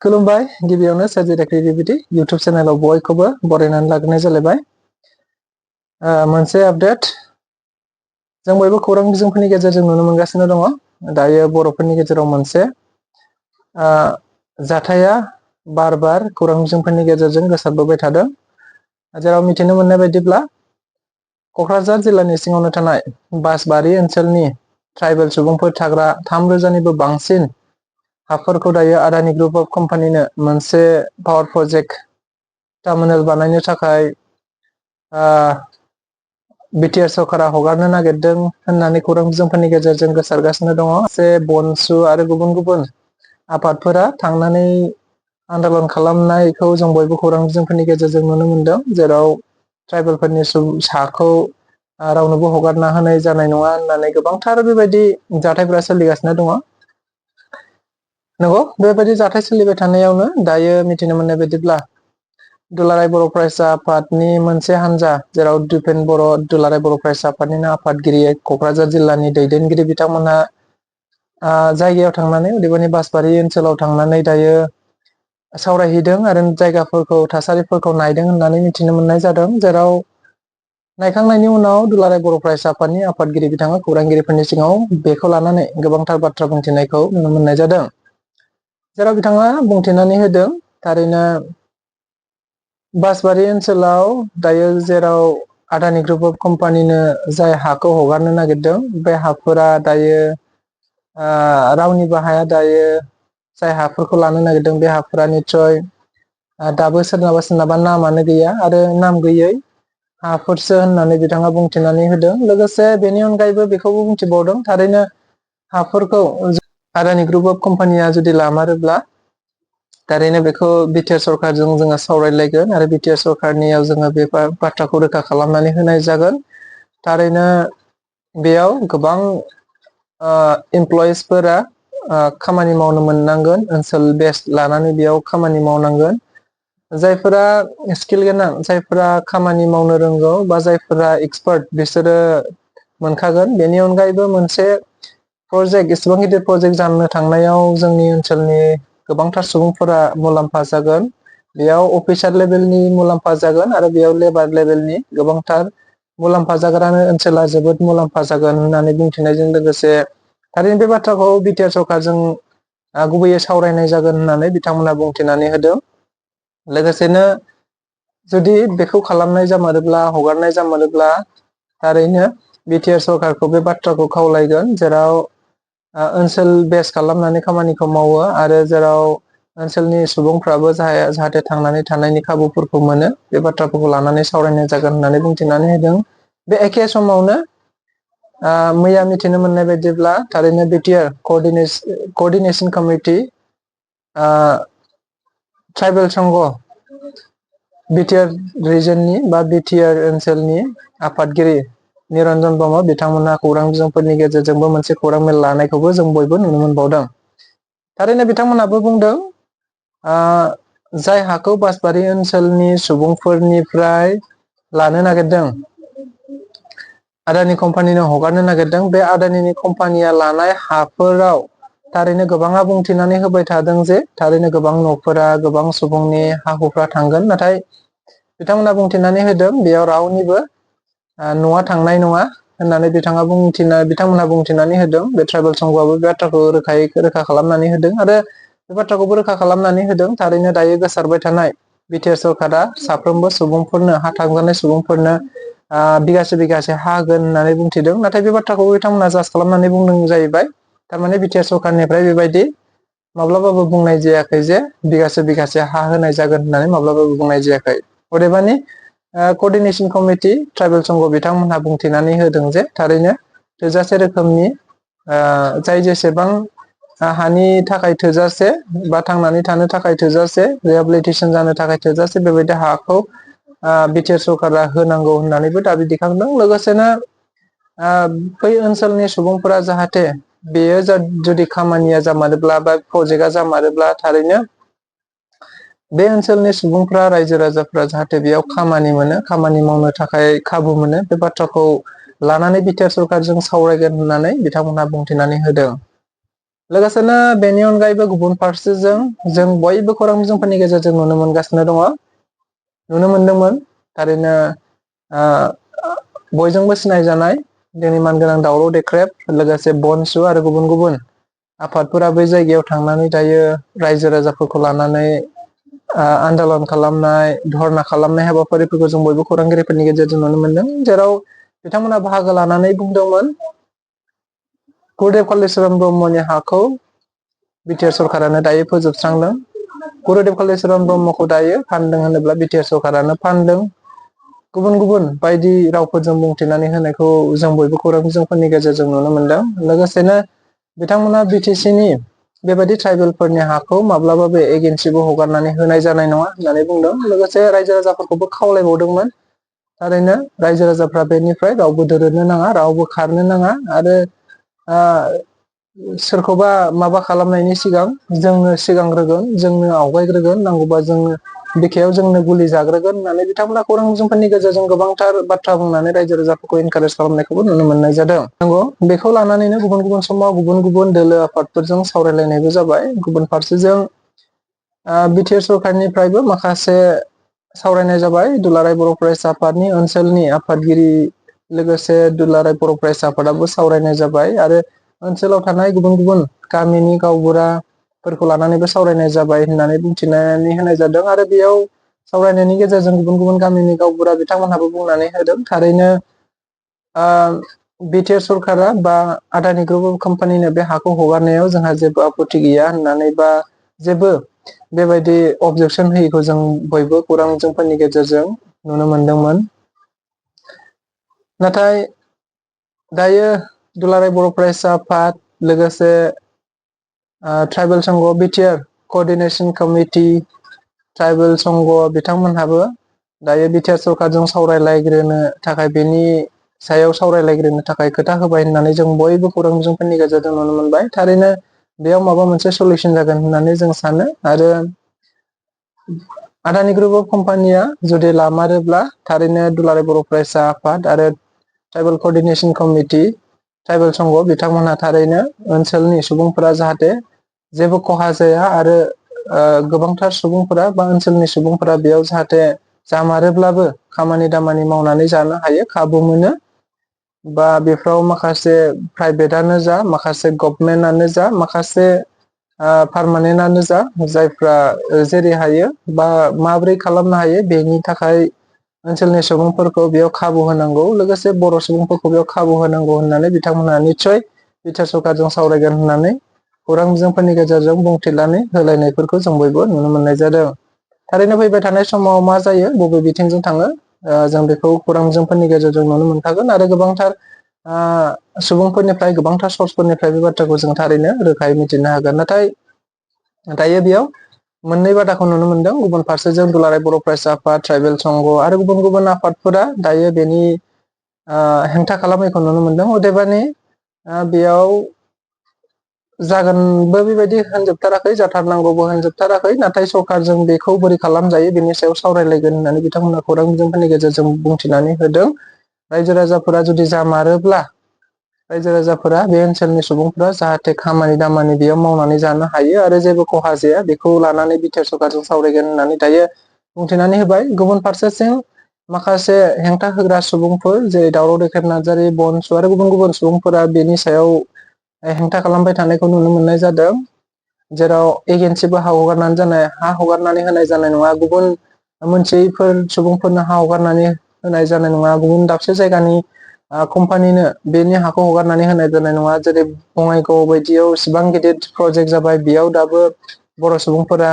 खुलुमबाय गिबियावनो सार्जिट क्रिएटिभिटी इउट्यूब चेनेलाव बयखौबो बरायनानै लाग्रोनाय जालायबाय। मोनसे आपडेट जों बयबो खौरां बिजोंफोरनि गेजेरजों नुनो मोनगासिनो दङ। दायो बर'फोरनि गेजेराव मोनसे जाथाया बार बार खौरां बिजोंफोरनि गेजेरजों गोसारबोबाय थादों। जेराव मिथिनो मोननाय बायदिब्ला क'क्राझार जिल्लानि सिङावनो थानाय बासबारि ओनसोलनि ट्राइबेल सुबुंफोर थाग्रा 3,000निबो बांसिन हाफोरखौ दायो आदानि ग्रुप अफ कम्पानिनो मोनसे पावार प्रजेक्ट टार्मिनेल बानायनो थाखाय बिटिआर सरकारा हगारनो नागिरदों होननानै खौरां बिजोंफोरनि गेजेरजों गोसारगासिनो दङ। से बनसु आरो गुबुन गुबुन आफादफोरा थांनानै आन्दालन खालामनायखौ जों बयबो खौरां बिजोंफोरनि गेजेरजों नुनो मोनदों। जेराव ट्राइबेलफोरनि साखौ रावनोबो हगारना होनाय जानाय नङा होननानै गोबांथार बेबायदि जाथायफोरा सोलिगासिनो दङ। नंगौ, बेबायदि जाथाय सोलिबाय थानायावनो दायो मिथिनो मोननाय बायदिब्ला दुलाराय बर' फरायसा आफादनि मोनसे हान्जा, जेराव दिपेन बर' दुलाराय बर' फरायसा आफादनिनो आफादगिरि क'क्राझार जिल्लानि दैदेनगिरि बिथांमोनहा जायगायाव थांनानै अदेबानि बासबारि ओनसोलाव थांनानै दायो सावरायहैदों आरो जायगाफोरखौ थासारिफोरखौ नायदों होननानै मिथिनो मोननाय जादों। जेराव नायखांनायनि उनाव दुलाराय बर' फरायसा आफादनि आफादगिरि बिथाङा खौरांगिरिफोरनि सिगाङाव बेखौ लानानै गोबांथार बाथ्रा बुंथिनायखौ नुनो मोननाय जादों। जेराव बिथाङा बुंथिनानै होदों, थारैनो बासबारि ओनसोलाव दायो जेराव आदानि ग्रुप अफ कम्पानिनो जाय हाखौ हगारनो नागिरदों, बे हाफोरा दायो रावनिबो हाया दायो जाय हाफोरखौ लानो नागिरदों बे हाफोरा निस्सय दाबो सोरनाबा सोरनाबा नामानो गैया आरो नाम गैयै हाफोरसो होननानै बिथाङा बुंथिनानै होदों। लोगोसे बेनि अनगायैबो बेखौबो बुंथिबावदों, थारैनो हाफोरखौ आदानि ग्रुप अफ कम्पानिया जुदि लामारोब्ला थारैनो बेखौ बिटिआर सरकारजों जोङो सावरायलायगोन आरो बिटिआर सरकारनियाव जोङो बे बाथ्राखौ रोखा खालामनानै होनाय जागोन। थारैनो बेयाव गोबां इमप्लयिसफोरा खामानि मावनो मोननांगोन, ओनसोल बेस लानानै बेयाव खामानि मावनांगोन। जायफोरा स्किल गोनां, जायफोरा खामानि मावनो रोंगौ बा जायफोरा एक्सपार्ट, बिसोरो मोनखागोन। बेनि अनगायैबो मोनसे प्रजेक्ट, एसेबां गिदिर प्रजेक्ट जानो थांनायाव जोंनि ओनसोलनि गोबांथार सुबुंफोरा मुलाम्फा जागोन। बेयाव अफिसार लेभेलनि मुलाम्फा जागोन आरो बेयाव लेबार लेभेलनि गोबांथार मुलाम्फा जाग्रानो ओनसोला जोबोद मुलाम्फा जागोन होननानै बुंथिनायजों लोगोसे थारैनो बे बाथ्राखौ बिटिआर सरकारजों गुबैयै सावरायनाय जागोन होननानै बिथांमोना बुंथिनानै होदों। लोगोसेनो जुदि बेखौ खालामनाय जामारोब्ला, हगारनाय जामारोब्ला थारैनो बिटिआर सरकारखौ बे बाथ्राखौ खावलायगोन, जेराव ओनसोल बेस खालामनानै खामानिखौ मावो आरो जेराव ओनसोलनि सुबुंफ्राबो जाहाथे थांनानै थानायनि खाबुफोरखौ मोनो, बे बाथ्राफोरखौ लानानै सावरायनाय जागोन होननानै बुंथिनानै होदों। बे एखे समावनो मैया मिथिनो मोननाय बायदिब्ला थारैनो बिटिआर क'अर्डिनेशन कमिटि ट्राइबेल संघ बिटिआर रिजननि बा बिटिआर ओनसोलनि आफादगिरि निरन्जन ब्रह्म बिथांमोनहा खौरां बिजोंफोरनि गेजेरजोंबो मोनसे खौरां मेल लानायखौबो जों बयबो नुनो मोनबावदों। थारैनो बिथांमोनाबो बुंदों, जाय हाखौ बासबारि ओनसोलनि सुबुंफोरनिफ्राय लानो नागिरदों, आदानि कम्पानिनो हगारनो नागिरदों, बे आदानि कम्पानिया लानाय हाफोराव थारैनो गोबाङा बुंथिनानै होबाय थादों जे थारैनो गोबां न'फोरा, गोबां सुबुंनि हा हुफ्रा थांगोन। नाथाय बिथांमोना बुंथिनानै होदों बेयाव रावनिबो न'आ थांनाय नङा होननानै बिथांमोनहा बुंथिनानै होदों। बे ट्राइबेल संघआबो बे बाथ्राखौ रोखा खालामनानै होदों आरो बे बाथ्राखौबो रोखा खालामनानै होदों। थारैनो दायो गोसारबाय थानाय बिटिआर सरकारा साफ्रोमबो सुबुंफोरनो, हा थांजानाय सुबुंफोरनो बिगासे बिगासे हा होगोन होननानै बुंथिदों। नाथाय बे बाथ्राखौ बिथांमोना जास्ट खालामनानै बुंदों जाहैबाय। थारमाने बिटिआर सरकारनिफ्राय बेबायदि माब्लाबाबो बुंनाय जायाखै जे बिगासे बिगासे हा होनाय जागोन होननानै माब्लाबाबो बुंनाय जायाखै। अदेबानि क'अर्डिनेशन कमिटि ट्राइबेल संघ बिथांमोनहा बुंथिनानै होदों जे थारैनो थोजासे रोखोमनि जाय जेसेबां हानि थाखाय थोजासे बा थांनानै थानो थाखाय थोजासे, रिहेबिलिटेसन जानो थाखाय थोजासे, बेबायदि हाखौ बिटिआर सरकारा होनांगौ होननानैबो दाबि दैखांदों। लोगोसेनो बै ओनसोलनि सुबुंफोरा जाहाथे बेयो जुदि खामानिया जामारोब्ला बा प्रजेक्टआ जामारोब्ला थारैनो बे ओनसोलनि सुबुंफ्रा, रायजो राजाफ्रा जाहाथे बेयाव खामानि मोनो, खामानि मावनो थाखाय खाबु मोनो, बे बाथ्राखौ लानानै बिटिआर सरकारजों सावरायगोन होननानै बिथांमोनहा बुंथिनानै होदों। लोगोसेनो बेनि अनगायैबो गुबुन फारसेजों जों बयबो खौरां बिजोंफोरनि गेजेरजों नुनो मोनगासिनो दङ, नुनो मोनदोंमोन। थारैनो बयजोंबो सिनायजानाय जोंनि मानगोनां दावराव देख्रेब लोगोसे बनसु आरो गुबुन गुबुन आफादफोरा बै जायगायाव थांनानै दायो रायजो राजाफोरखौ लानानै आन्दालन खालामनाय, धरना खालामनाय हाबाफारिफोरखौ जों बयबो खौरांगिरिफोरनि गेजेरजों नुनो मोनदों, जेराव बिथांमोना बाहागो लानानै बुंदोंमोन गुरुदेब कालिचरन ब्रह्मनि हाखौ बिटिआर सरकारानो दायो फोजोबस्रांदों। गुरुदेब कालिचरन ब्रह्मखौ दायो फानदों होनोब्ला बिटिआर सरकारानो फानदों। गुबुन गुबुन बायदि रावफोरजों बुंथिनानै होनायखौ जों बयबो खौरां बिजोंफोरनि गेजेरजों नुनो मोनदों। लोगोसेनो बिथांमोना बिटिसिनि बेबायदि ट्राइबेलफोरनि हाखौ माब्लाबाबो एगेन्सिबो हगारनानै होनाय जानाय नङा होननानै बुंदों। लोगोसे रायजो राजाफोरखौबो खावलायबावदोंमोन, थारैनो रायजो राजाफ्रा बेनिफ्राय रावबो दोरोदनो नाङा, रावबो खारनो नाङा आरो सोरखौबा माबा खालामनायनि सिगां जोंनो सिगांग्रोगोन, जोंनो आवगायग्रोगोन, नांगौबा जोंनो बिखायाव जोंनो गुलि जाग्रोगोन होननानै बिथांमोना खौरां बिजोंफोरनि गेजेरजों गोबांथार बाथ्रा बुंनानै रायजो राजाफोरखौ इनकारेज खालामनायखौबो नुनो मोननाय जादों। नंगौ, बेखौ लानानैनो गुबुन गुबुन समाव गुबुन गुबुन दोलो आफादफोरजों सावरायलायनायबो जाबाय। गुबुन फारसेजों बिटिआर सरकारनिफ्रायबो माखासे सावरायनाय जाबाय। दुलाराय बर' फरायसा आफादनि ओनसोलनि आफादगिरि लोगोसे दुलाराय बर' फरायसा आफादाबो सावरायनाय जाबाय आरो ओनसोलाव थानाय गुबुन गुबुन गामिनि गावबुराफोरखौ लानानैबो सावरायनाय जाबाय होननानै बुंथिनानै होनाय जादों आरो बेयाव सावरायनायनि गेजेरजों गुबुन गुबुन गामिनि गावबुरा बिथांमोनहाबो बुंनानै होदों, थारैनो बिटिआर सरकारा बा आदानि ग्रुप अफ कम्पानिनो बे हाखौ हगारनायाव जोंहा जेबो आपत्ति गैया होननानै बा जेबो बेबायदि अबजेक्सन होयिखौ जों बयबो खौरां बिजोंफोरनि गेजेरजों नुनो मोनदोंमोन। नाथाय दायो दुलाराय बर' फरायसा आफाद लोगोसे ट्राइबेल संघ बिटिआर कअर्डिनेशन कमिटि ट्राइबेल संघ बिथांमोनहाबो दायो बिटिआर सरकारजों सावरायलायग्रोनो थाखाय बेनि सायाव सावरायलायग्रोनो थाखाय खोथा होबाय होननानै जों बयबो खौरां बिजोंफोरनि गेजेरजों नुनो मोनबाय। थारैनो बेयाव माबा मोनसे सलिउसन जागोन होननानै जों सानो आरो आदानि ग्रुप अफ कम्पानिया जुदि लामारोब्ला थारैनो दुलाराय बर' फरायसा आफाद आरो ट्राइबेल कअर्डिनेशन कमिटि ट्राइबेल संघ बिथांमोनहा थारैनो ओनसोलनि सुबुंफोरा जाहाथे जेबो खहा जाया आरो गोबांथार सुबुंफोरा बा ओनसोलनि सुबुंफोरा बेयाव जाहाथे जामारोब्लाबो खामानि दामानि मावनानै जानो हायो, खाबु मोनो, बा बेफ्राव माखासे प्राइभेटआनो जा, माखासे गभमेन्टआनो जा, माखासे पारमानेन्टआनो जा, जायफ्रा जेरै हायो बा माब्रै खालामनो हायो बेनि थाखाय ओनसोलनि सुबुंफोरखौ बेयाव खाबु होनांगौ, लोगोसे बर' सुबुंफोरखौ बेयाव खाबु होनांगौ होननानै बिथांमोनहा निस्सय बिटिआर सरकारजों सावरायगोन होननानै खौरां बिजोंफोरनि गेजेरजों बुंथिनानै होलायनायफोरखौ जों बयबो नुनो मोननाय जादों। थारैनो फैबाय थानाय समाव मा जायो, बबे बिथिंजों थाङो, जों बेखौ खौरां बिजोंफोरनि गेजेरजों नुनो मोनखागोन आरो गोबांथार सुबुंफोरनिफ्राय गोबांथार सर्सफोरनिफ्राय बे बाथ्राखौ जों थारैनो रोखायै मिथिनो हागोन। नाथाय दायो बेयाव मोननै बादाखौ नुनो मोनदों। गुबुन फारसेजों दुलाराय बर' फरायसा आफाद, ट्राइबेल संघ आरो गुबुन गुबुन आफादफोरा दायो बेनि हेंथा खालामनायखौ नुनो मोनदों। अदेबानि बेयाव जागोनबो बेबायदि होनजोबथाराखै, जाथारनांगौबो होनजोबथाराखै, नाथाय सरकारजों बेखौ बोरै खालामजायो बेनि सायाव सावरायलायगोन होननानै बिथांमोना खौरां बिजोंफोरनि गेजेरजों बुंथिनानै होदों। रायजो राजाफोरा जुदि जामारोब्ला रायजो राजाफोरा बे ओनसोलनि सुबुंफोरा जाहाथे खामानि दामानि बेयाव मावनानै जानो हायो आरो जेबो खहा जाया, बेखौ लानानै बिटिआर सरकारजों सावरायगोन होननानै दायो बुंथिनानै होबाय। गुबुन फारसेथिं माखासे हेंथा होग्रा सुबुंफोर जेरै दावराव देखेब नार्जारि, बनसु आरो गुबुन गुबुन सुबुंफोरा बेनि सायाव हेंथा खालामबाय थानायखौ नुनो मोननाय जादों, जेराव एगेन्सिबो हा हगारनानै होनाय जानाय नङा, गुबुन मोनथियैफोर सुबुंफोरनो हा हगारनानै होनाय जानाय नङा, गुबुन दाबसे जायगानि कम्पानिनो बेनि हाखौ हगारनानै होनाय जानाय नङा। जेरै बङाइगाव बायदियाव इसिबां गिदिर प्रजेक्ट जाबाय, बेयाव दाबो बर' सुबुंफोरा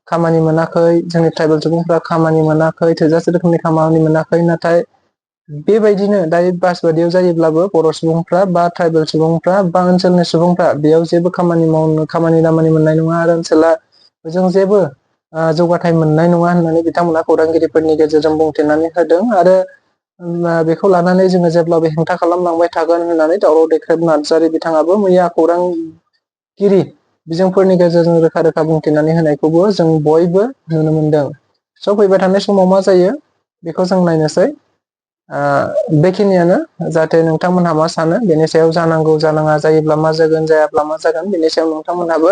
खामानि मोनाखै, जोंनि ट्राइबेल सुबुंफोरा खामानि मोनाखै, थोजासे रोखोमनि खामानि मोनाखै। नाथाय बेबायदिनो दायो बासबादियाव जायोब्लाबो बर' सुबुंफ्रा बा ट्राइबेल सुबुंफ्रा बा ओनसोलनि सुबुंफ्रा बेयाव जेबो खामानि दामानि मोननाय नङा आरो ओनसोला जों जेबो जौगाथाय मोननाय नङा होननानै बिथांमोना खौरांगिरिफोरनि गेजेरजों बुंथिनानै होदों आरो बेखौ लानानै जोङो जेब्लाबो हेंथा खालामलांबाय थागोन होननानै दावराव देख्रेब नार्जारि बिथाङाबो मैया खौरांगिरि बिजोंफोरनि गेजेरजों रोखा रोखा बुंथिनानै होनायखौबो जों बयबो नुनो मोनदों। स' फैबाय थानाय समाव मा जायो बेखौ जों नायनोसै। बेखिनियानो जाहाथे नोंथांमोनहा मा सानो बेनि सायाव जानांगौ जानाङा जायोब्ला मा जागोन जायाब्ला मा जागोन बेनि सायाव नोंथांमोनहाबो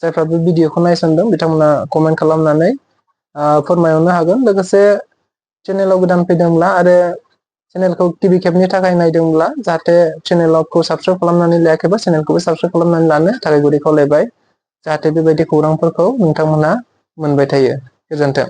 जायफ्रा बे भिडिअखौ नायसनदों बिथांमोना कमेन्ट खालामनानै फोरमायहरनो हागोन। लोगोसे चेनेलाव गोदान फैदोंब्ला आरो चेनेलखौ गिबि खेबनि थाखाय नायदोंब्ला जाहाथे चेनेलखौ साबस्क्राइब खालामनानै लायाखैबा चेनेलखौबो साबस्क्राइब खालामनानै लानो थाखाय गुरै खावलायबाय, जाहाथे बेबायदि खौरांफोरखौ नोंथांमोना मोनबाय थायो। गोजोन्थों।